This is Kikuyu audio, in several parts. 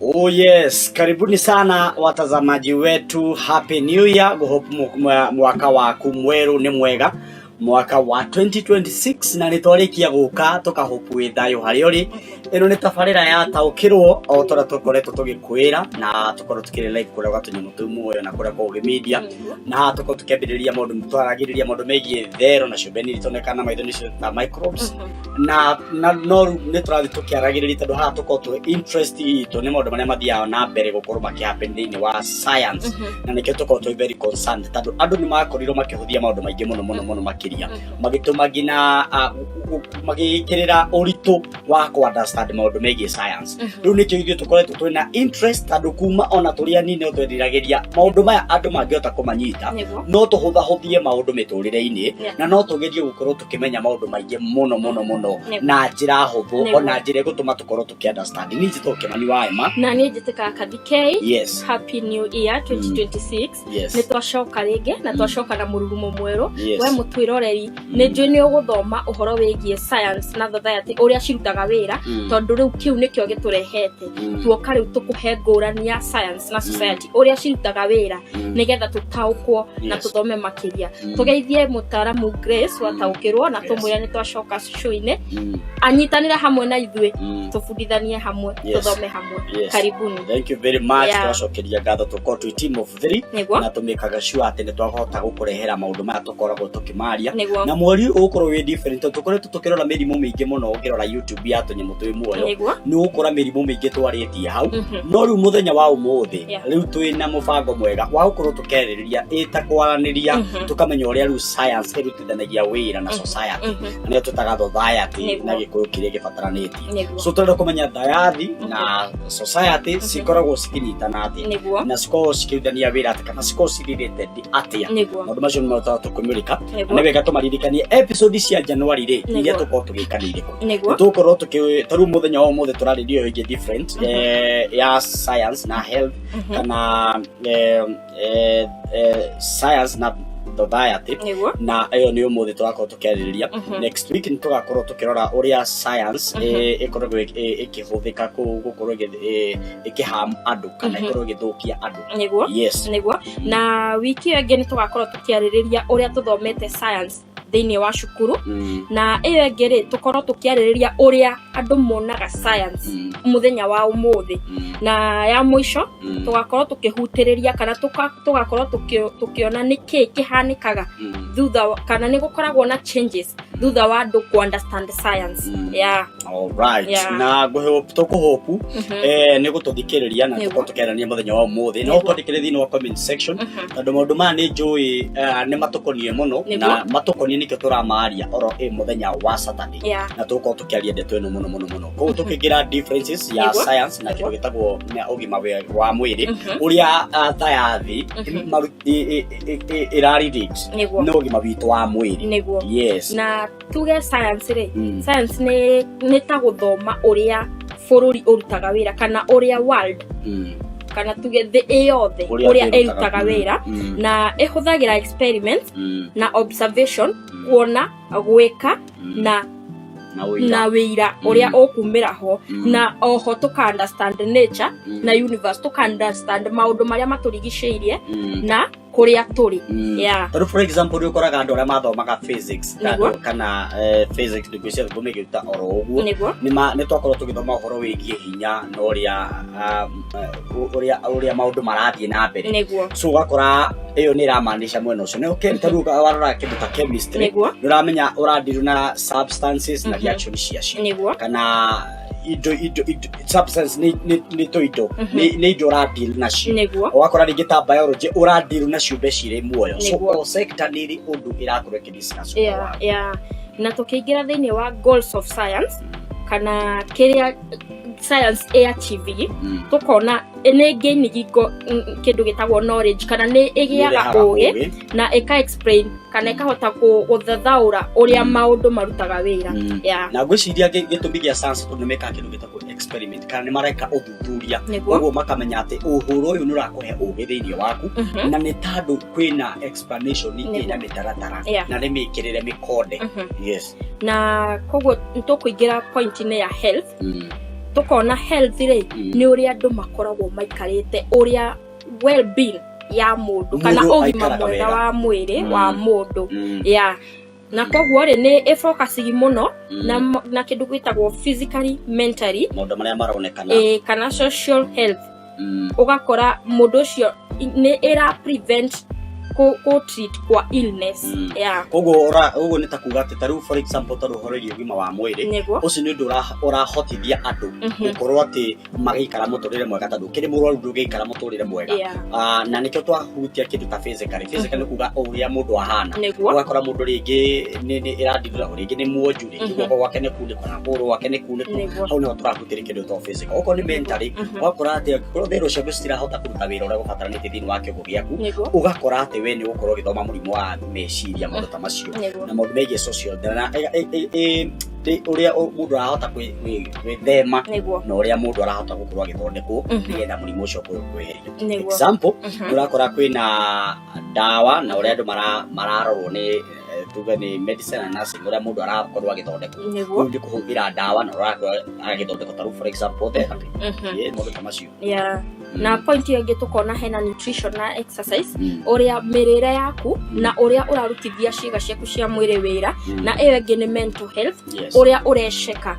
Oh yes, karibuni sana watazamaji wetu. Happy New Year. Hope mwaka waku mweru ni mwega, mwaka wa 2026, na nĩ twarĩkia gũka tũkahope wĩ thayũ harĩa ũrĩ. Ĩno nĩ tabarĩra ya Taũkĩrwo, o ta ũrĩa tũkoretwo tũgĩkwĩra, na tũkorwo tukĩrĩ live kũrĩa gwa Tũnyamũ Twĩ Muoyo na kũrĩa kwa Ũgĩ Media, na haha tũkorwo tũkĩambĩrĩria maũndũ, twaragĩrĩria maũndũ megiĩ thero na ciũmbe nini tonekana na maitho, nĩcio ta microbes, na no rĩu nĩ tũrathiĩ tũkĩaragĩrĩria, tondũ haha tũkorwo twĩ interest itũ nĩ maũndũ marĩa mathiaga na mbere gũkorwo makĩhappen thĩinĩ wa science, na nĩkĩo tũkorwo twĩ very concerned, tondũ andũ nĩ makorirwo makĩhũthia maũndũ maingĩ mũno mũno mũno makĩria, magĩtũma nginya magĩkĩrĩra ũritũ wa kũ understand maũndũ megiĩ science. Rĩu nĩkĩo ithuĩ tũkoretwo twĩna interest, tondũ kuma ona tũrĩ anini no tweriragĩria maũndũ maya andũ mangĩhota kũmanyita, no tũhũthahũthie maũndũ mĩtũrĩre-inĩ, na no tũgerie gũkorwo tũkĩmenya maũndũ maingĩ mũno mũno mũno na njĩra hũthũ, ona njĩra ĩgũtũma tũkorwo tũkĩ understand. Niĩ njĩtagwo Kĩmani wa Emma. Na niĩ njĩtĩkaga Kathi K. Happy New Year 2026. Nĩ twacoka rĩngĩ na twacoka na mũrurumo mwerũ. We mũtwĩroreri, nĩ njũĩ nĩ ũgũthoma ũhoro wĩgiĩ science na society, ũrĩa cirutaga wĩra, tondũ rĩu kĩu nĩkĩo gĩtũrehete. Tuoka rĩu tũkũhe ngũrani ya science na society, ũrĩa cirutaga wĩra, nĩgetha tũtaũkwo na tũthome makĩria. Tũgeithie mũtaaramu Grace wataũkĩrwo na tũmwĩre nĩ twacoka show-inĩ, anyitanĩre hamwe na ithuĩ, tũbundithanie hamwe, tũthome hamwe. Karibuni. Thank you very much. Twacokeria ngatho. Tũkorwo twĩ team of three na tũmĩkaga sure atĩ nĩ twahota gũkũrehera maũndũ maya tũkoragwo tũkĩmaria. Na mweri ũyũ ũgũkorwo wĩ different, tondũ tũkoretwo tũkĩrora mĩrimũ mĩingĩ mũno. Ũngĩrora YouTube ya Tũnyamũ Twĩ Muoyo, nĩ ũgũkora mĩrimũ mĩingĩ twarĩtie hau. No rĩu mũthenya wa ũmũthĩ, rĩu twĩna mũbango mwega wa gũkorwo tũkĩarĩrĩria ĩta kwaranĩria, tũkamenya ũrĩa rĩu science ĩrutithanagia wĩra na society, na nĩyo tũtaga society na Gĩkũyũ kĩrĩa gĩbataranĩtie. So tũrenda kũmenya thayathi na society cikoragwo cikĩnyitana atĩa, na cikoragwo cikĩrutithania wĩra atĩa, kana cikoragwo cirelated atĩa. Maũndũ macio nĩ maũndũ tũkũmũrĩka. Na nĩ wega tũmaririkanie episode cia January rĩ, iria tũkorwo tũgĩka nĩ irĩkũ. Nĩ tũgũkorwo tũkĩ, ta rĩu mũthenya wa ũmũthĩ tũrarĩria ĩyo ĩngĩ different, ya science na health, kana science na society, na ĩyo nĩ ũmũthĩ tũrakorwo tũkĩarĩrĩria. Next week nĩ tũgakorwo tũkĩrora ũrĩa science ĩkoragwo ĩkĩhũthĩka gũkorwo ĩkĩharm andũ kana ĩkorwo ĩgĩthũkia andũ. Nĩguo, na wiki ĩyo ĩngĩ nĩ tũgakorwo tũkĩarĩrĩria ũrĩa tũthomete science thĩinĩ wa cukuru, na ĩyo ĩngĩ rĩ, tũkorwo tũkĩarĩrĩria ũrĩa andũ monaga science mũthenya wa ũmũthĩ, na ya mũico tũgakorwo tũkĩhutĩrĩria kana tũgakorwo tũkĩona nĩkĩĩ kĩhanĩkaga thutha kana nĩ gũkoragwo na changes thutha wa andũ ku understand science. Alright. Na ngũhope, tũkũhope nĩ gũtũthikĩrĩria na tũkorwo tũkĩarania mũthenya wa ũmũthĩ. No twandĩkĩre thĩinĩ wa comment section, tondũ maũndũ maya nĩ njũĩ nĩ matũkoniĩ mũno, na matũkoniĩ nĩkĩo tũramaria oro ĩ mũthenya wa Saturday, na tũgũkorwo tũkĩaria ndeto ĩno mũno mũno mũno. Koguo tũkĩingĩra differences ya science na kĩndũ gĩtagwo na ũgima wa mwĩrĩ, ũrĩa thayathi ĩra relate na ũgima witũ wa mwĩrĩ. Na tuge science rĩ, science nĩ ta gũthoma ũrĩa bũrũri ũrutaga wĩra, kana ũrĩa world, kana tuge thĩ ĩ yothe, ũrĩa ũrĩa thĩ ĩrutaga wĩra, na ĩhũthagĩra experiment na observation kuona, gwĩka na na ũira. Na wĩira ũrĩa ũkumĩra ho, na oho tũka understand nature na universe, tũka understand maũndũ marĩa matũrigicĩirie na kũrĩa tũrĩ. Tondũ for example nĩ ũkoraga andũ arĩa mathomaga physics kana physics, ndingwĩciria tũmĩgĩruta oro ũguo. Nĩ twakorwo tũgĩthoma ũhoro wĩgiĩ hinya na ũrĩa ũrĩa maũndũ marathiĩ na mbere. So ũgakora ĩyo nĩ ĩramaanisha mwena ũcio. Nĩ okay, ta rĩu warora kĩndũ ta chemistry, nĩ ũramenya ũradeal na substances na reaction ciacio, kana indo substance nĩ tũindo, nĩ indo ũradeal nacio. Ũgakora rĩngĩ ta biology ũradeal na ciũmbe cirĩ muoyo. So o sector nĩ ĩrĩ ũndũ ĩrakorwo ĩkĩdiscuss ũhoro waguo. Yeah. Na tũkĩingĩra thĩinĩ wa goals of science, kana kĩrĩa science ĩ achieve, tũkona nĩ gaining kĩndũ gĩtagwo knowledge, kana nĩ ĩgĩaga Nĩ ĩrehaga ũgĩ, ũgĩ. Na ĩka explain kana ĩkahota gũthathaũra ũrĩa maũndũ marutaga wĩra. Na ngwĩciria gĩtũmi gĩa science, tondũ nĩ mekaga kĩndũ gĩtagwo experiment, kana nĩ mareka ũthuthuria, koguo makamenya atĩ ũhoro ũyũ nĩ ũrakũhe ũgĩ thĩinĩ waku, na nĩ tondũ kwĩna explanation ĩna mĩtaratara na nĩ mĩkĩrĩre mĩkonde. Na koguo tũkũingĩra point-inĩ ya health. Tukona health rĩ, nĩ ũrĩa andũ makoragwo maikarĩte, ũrĩa well being ya mũndũ kana Mũndũ ũgima aikaraga mwega wega. wa mwĩrĩ wa mũndũ. Ya, na koguo rĩ, nĩ ĩfocusing mũno na kĩndũ gĩtagwo physically, mentally, maũndũ marĩa maronekana, kana social health. Ũgakora mũndũ ũcio nĩ ĩra prevent kũ treat kwa illness. Yeah. Koguo ũguo nĩ ta kuga atĩ ta rĩu, for example, tondũ ũhoro wĩgiĩ ũgima wa mwĩrĩ, ũcio nĩ ũndũ ũrahotithia andũ gũkorwo atĩ magĩikara mũtũrĩre mwega, tondũ ũkĩrĩ mũrwaru ndũngĩikara mũtũrĩre mwega. Ah, na nĩkĩo twahutia kĩndũ ta physically. Physically nĩ kuga ũrĩa mũndũ ahana. Ũgakora mũndũ rĩngĩ nĩ ĩrandindũra, rĩngĩ nĩ muonju, rĩngĩ guoko gwake nĩ kunĩku na kũgũrũ gwake nĩ kunĩku. Hau nĩho tũrahutĩria kĩndũ to physical. Okorwo nĩ mentally, ũgakora atĩ angĩkorwo therũ ciaku citirahota kũruta wĩra ũrĩa gũbataranĩtie thĩinĩ wa kĩongo gĩaku, ũgakora atĩ we nĩ ũgũkorwo ũgĩthoma mũrimũ wa meciria, maũndũ ta macio, na maũndũ megiĩ social na ũrĩa mũndũ arahota gwĩthema na ũrĩa mũndũ arahota gũkorwo agĩthondekwo nĩgetha mũrimũ ũcio ũkorwo kweherio. Example, ũrakora kwĩna ndawa na ũrĩa andũ mararorwo nĩ tuge nĩ medicine and nursing, ũrĩa mũndũ arakorwo agĩthondekwo. Rĩu nĩ kũhũthĩra ndawa na ũrakorwo agĩthondekwo, ta rĩu, for example, therapy. Yeah, maũndũ ta macio. Yeah. Na point ĩyo ĩngĩ tũkona hena nutrition na exercise, ũrĩa mĩrĩre yaku na ũrĩa ũrarutithia ciĩga ciaku cia mwĩrĩ wĩra. Na ĩyo ĩngĩ nĩ mental health, ũrĩa ũreceka,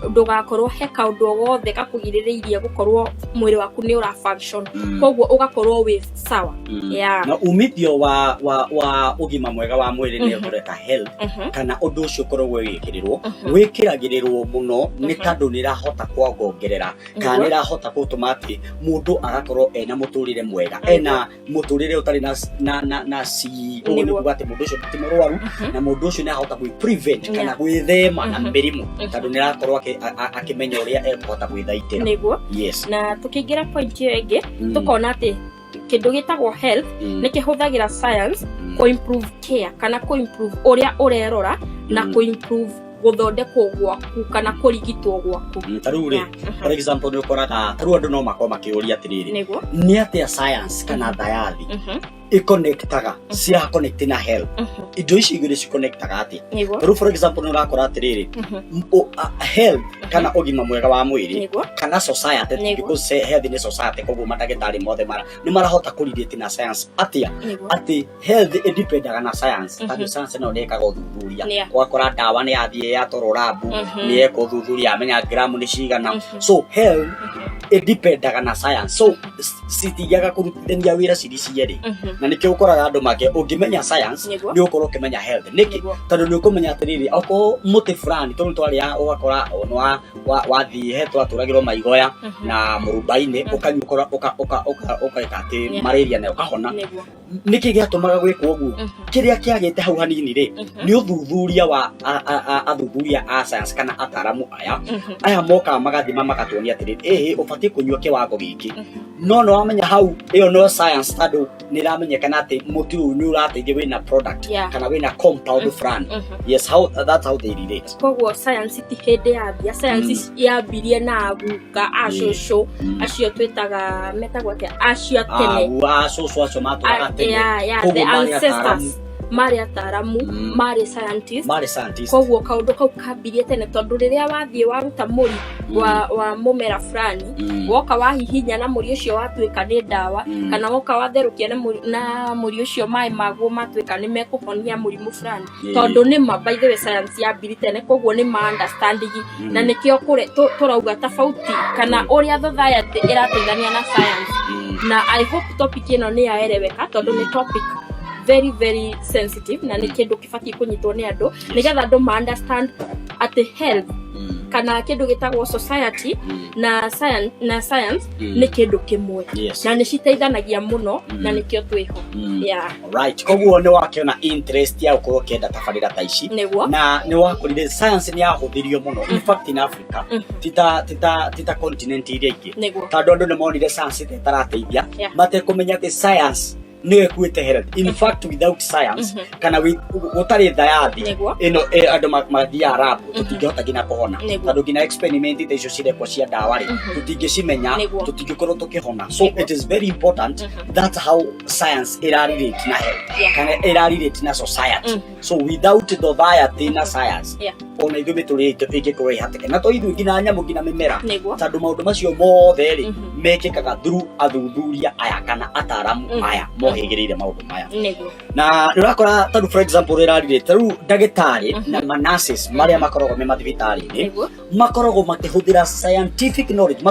ndũgakorwo he kaũndũ o gothe gakũgirĩrĩirie gũkorwo mwĩrĩ waku nĩ ũra function, koguo ũgakorwo wĩ sawa. Yeah. Na umithio wa ũgima mwega wa mwĩrĩ nĩ tũreta health, kana ũndũ ũcio ũkoragwo ũgĩkĩrĩrwo, wĩkĩragĩrĩrwo mũno nĩ tondũ nĩ ĩrahota kuongongerera kana nĩ ĩrahota gũtũma atĩ mũndũ agakorwo ena mũtũrĩre mwega, ena mũtũrĩre ũtarĩ na ci ũguo nĩ kuga atĩ mũndũ ũcio ti mũrwaru, na mũndũ ũcio nĩ ahota gwĩ prevent kana gwĩthema na mĩrimũ, tondũ nĩ arakorwo akĩmenya ũrĩa ekũhota gwĩthaitĩra. Na tũkĩingĩra point ĩyo ĩngĩ, tũkona atĩ kĩndũ gĩtagwo health nĩ kĩhũthagĩra science kũ improve care kana kũ improve ũrĩa ũrerora na kũ improve gũthondekwo gwaku kana kũrigitwo gwaku. Ta rĩu rĩ, for example, nĩ ũkoraga ta rĩu andũ no makorwo makĩũria atĩrĩrĩ, nĩ atĩa science kana thayathi ĩconnectaga, cira connect na health? Indo ici igĩrĩ ciconnectaga atĩa? Ta rĩu, for example, nĩ ũrakora atĩrĩrĩ, health kana ũgima mwega wa mwĩrĩ kana society, because health nĩ society, koguo mandagĩtarĩ mothe mara nĩ marahota kũrelate na science atĩa, atĩ health ĩdependaga na science, tondũ science no nĩĩkaga ũthuthuria. Ũgakora ndawa nĩ yathiĩ yatwarwo lab, nĩ yeka ũthuthuria, yamenya gramu nĩ cigana. So health ĩdependaga na science, so citingiaga kũrutithania wĩra cirĩ cierĩ. Na nĩkĩo ũkoraga andũ make ũngĩmenya science, nĩ ũgũkorwo ũkĩmenya health. Nĩkĩ? Tondũ nĩ ũkũmenya atĩrĩrĩ, okorwo mũtĩ fulani, tondũ twarĩa ũgakora nĩ wathiĩ he twatũragĩrwo maigoya na mũrumba-inĩ, ũkanyua, ũgeka atĩ malaria na ũkahona. Nĩkĩ gĩatũmaga gwĩkwo ũguo? Kĩrĩa kĩagĩte hau hanini rĩ, nĩ ũthuthuria wa athuthuria a science kana ataramu aya. Aya mokaga magathima, magatuonia atĩrĩrĩ, ĩhĩ, ũbatiĩ kũnyua kĩwango gĩkĩ. No nĩ wamenya hau ĩyo no science, tondũ nĩ ĩramenyekana atĩ mũtĩ ũyũ nĩ ũrateithia, wĩna product kana wĩna compound fulani. Yes, how that's how they relate. Koguo science ti hĩndĩ yambia. Science yambirie na aguka a cũcũ acio twĩtaga, metagwo atĩa acio a tene? A cũcũ acio matũraga tene. The Koguo marĩ ancestors marĩ ataramu, marĩ scientist. Marĩ scientist. Koguo kaũndũ kau kambirie tene, tondũ rĩrĩa wathiĩ waruta mũri wa mũmera fulani, woka wahihinya na mũri ũcio watuĩka nĩ ndawa, kana woka watherũkia na mũri ũcio, maĩ maguo matuĩka nĩ mekũhonia mũrimũ fulani. Tondũ nĩ ma, by the way, science yambiri tene, koguo nĩ ma understanding, na nĩkĩo kũre tũrauga tofauti kana ũrĩa society ĩrateithania na science. Na I hope topic ĩno nĩ yaereweka, tondũ nĩ topic very very sensitive na nĩ kĩndũ kĩbatiĩ kũnyitwo nĩ andũ nĩgetha andũ ma understand atĩ health kana kĩndũ gĩtagwo society na science nĩ kĩndũ kĩmwe na nĩ citeithanagia mũno, na nĩkĩo twĩho. Yeah. Right, koguo nĩ wakĩona interest ya gũkorwo ũkĩenda tabarĩra ta ici, na nĩ wakorire science nĩ yahũthĩrio mũno, in fact, in Africa, tita continent iria ingĩ, tondũ andũ nĩ monire science ta ĩtarateithia, matekũmenya atĩ science Nĩyo ĩkuĩte health. In fact, without science kana gũtarĩ thayathi Nĩguo. ĩno, andũ mathiaga lab, tũtingĩhota nginya kũhona, tondũ nginya experiment ta icio cirekwo cia ndawa rĩ, tũtingĩcimenya, tũtingĩkorwo tũkĩhona. So it is very important. That's how science ĩrarelate na health kana ĩrarelate na society. So without society na science, ona ithuĩ mĩtũrĩre itũ ĩngĩkorwo ĩhatĩka, na to ithuĩ, nginya nyamũ, nginya mĩmera, tondũ maũndũ macio mothe rĩ, mekĩkaga through athuthuria aya kana ataramu aya mohĩgĩrĩire maũndũ maya. Na nĩ ũrakora tondũ, for example, ĩrarire ta rĩu ndagĩtarĩ na manurses marĩa makoragwo me mathibitarĩ-inĩ, makoragwo makĩhũthĩra scientific knowledge,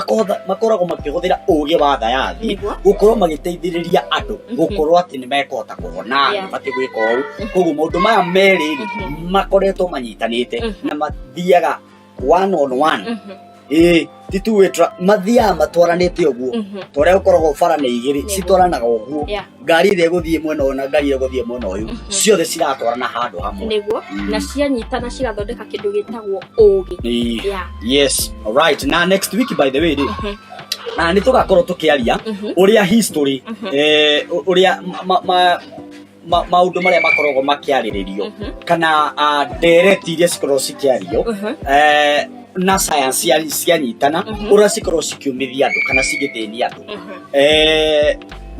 makoragwo makĩhũthĩra ũgĩ wa thayathi gũkorwo magĩteithĩrĩria andũ gũkorwo atĩ nĩ mekũhota kũhona, nĩ batiĩ gwĩka ũũ. Koguo maũndũ maya merĩ rĩ, makoretwo manyitanĩte na mathiaga one on one. Ĩĩ, ti two way mathiaga matwaranĩte ũguo, ta ũrĩa gũkoragwo bara nĩ igĩrĩ, citwaranaga ũguo. Ngari ĩrĩa ĩgũthiĩ mwena ũyũ na ngari ĩrĩa ĩgũthiĩ mwena ũyũ, ciothe ciratwarana handũ hamwe. Na cianyitana cigathondeka kĩndũ gĩtagwo ũgĩ. Yes, alright. Na next week, by the way rĩ, na nĩ tũgakorwo tũkĩaria ũrĩa history, ũrĩa maũndũ marĩa makoragwo makĩarĩrĩrio kana ndereti iria cikoragwo cikĩario na science cianyitana, ũrĩa cikoragwo cikiumithia andũ kana cigĩthĩnia andũ,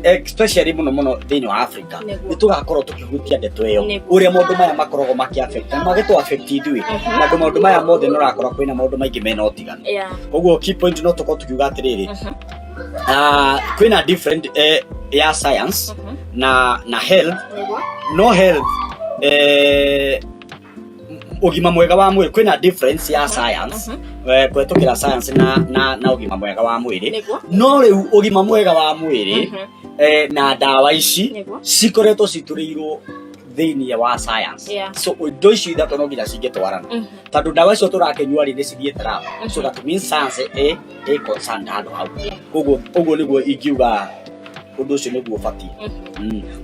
especially mũno mũno thĩinĩ wa Africa. Nĩ tũgakorwo tũkĩhutia ndeto ĩyo, ũrĩa maũndũ maya makoragwo makĩ-affect na magĩtũ affect ithuĩ, na andũ maũndũ maya mothe nĩ ũrakora kwĩna maũndũ maingĩ mena ũtiganu. Koguo key point no tũkorwo tũkiuga atĩrĩrĩ, kwĩna different ya science na health. No health, ũgima mwega wa mwĩrĩ, kwĩna difference ya science, kũhetũkĩra science na ũgima mwega wa mwĩrĩ. No rĩu ũgima mwega wa mwĩrĩ na ndawa ici cikoretwo citũrĩirwo thĩinĩ wa science. So indo icio ithatũ no nginya cingĩtwarana, tondũ ndawa icio tũrakĩnyua rĩ, nĩ cithiĩte lab. So that means science ĩ concerned handũ hau. Koguo ũguo nĩguo ingiuga ũndũ ũcio nĩguo ũbatiĩ.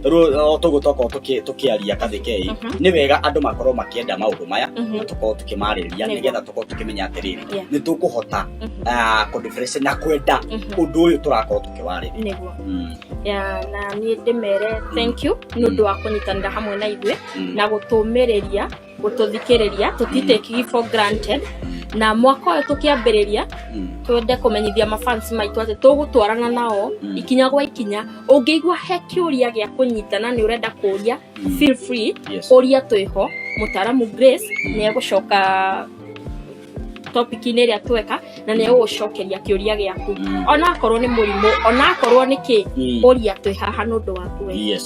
Tondũ o toguo twakorwo tũkĩaria kathĩkei, nĩ wega andũ makorwo makĩenda maũndũ maya na tũkorwo tũkĩmarĩrĩria, nĩgetha tũkorwo tũkĩmenya atĩrĩrĩ, nĩ tũkũhota kũ-differentiate na kwenda ũndũ ũyũ tũrakorwo tũkĩwarĩrĩria. Yeah, na niĩ ndĩmere thank you nĩ ũndũ wa kũnyitanĩra hamwe na ithuĩ na gũtũmĩrĩria, gũtũthikĩrĩria. Tũtitĩkigi for granted. Na mwaka ũyũ tũkĩambĩrĩria, twende kũmenyithia mafans maitũ atĩ tũgũtwarana nao ikinya gwa ikinya. Ũngĩigua he kĩũria gĩa kũnyita na nĩ ũrenda kũria, feel free. Ũria, twĩho. Mũtaramu Grace nĩ egũcoka topic-inĩ ĩrĩa tweka na nĩ egũgũcokeria kĩũria gĩaku, ona akorwo nĩ mũrimũ, ona akorwo nĩ kĩ. Ũria, twĩ haha nĩ ũndũ waku we.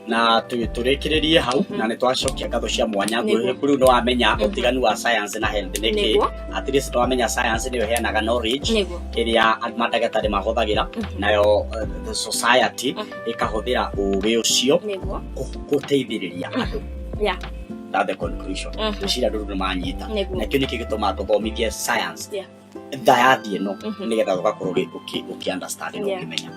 Na tũrĩkĩrĩrie hau, na nĩ twacokia ngatho cia mwanya. Rĩu nĩ wamenya ũtiganu wa science na health nĩ kĩ. At least nĩ wamenya science nĩyo ĩheanaga knowledge ĩrĩa mandagĩtarĩ mahũthagĩra, nayo the society ĩkahũthĩra ũgĩ ũcio gũteithĩrĩria andũ. That's the conclusion. Ngwĩciria andũ rĩu nĩ manyita. Na kĩo nĩkĩo gĩtũmaga tũthomithie science, thayathi ĩno, nĩgetha ũgakorwo ũkĩ understand na ũkĩmenya.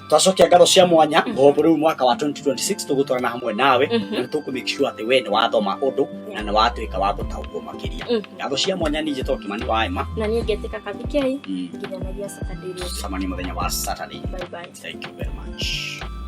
Twacokia ngatho cia mwanya. Hope rĩu mwaka wa 2026 tũgũtwarana hamwe nawe na nĩ tũkũ make sure atĩ we nĩ wathoma ũndũ na nĩ watuĩka wa gũtaũkwo makĩria. Ngatho cia mwanya. Niĩ njĩtagwo Kimani wa Emma. Na niĩ ngetĩka Kathikei. Nginyanagia Saturday rĩngĩ. Tũcemanie mũthenya wa Saturday. Bye bye. Thank you very much.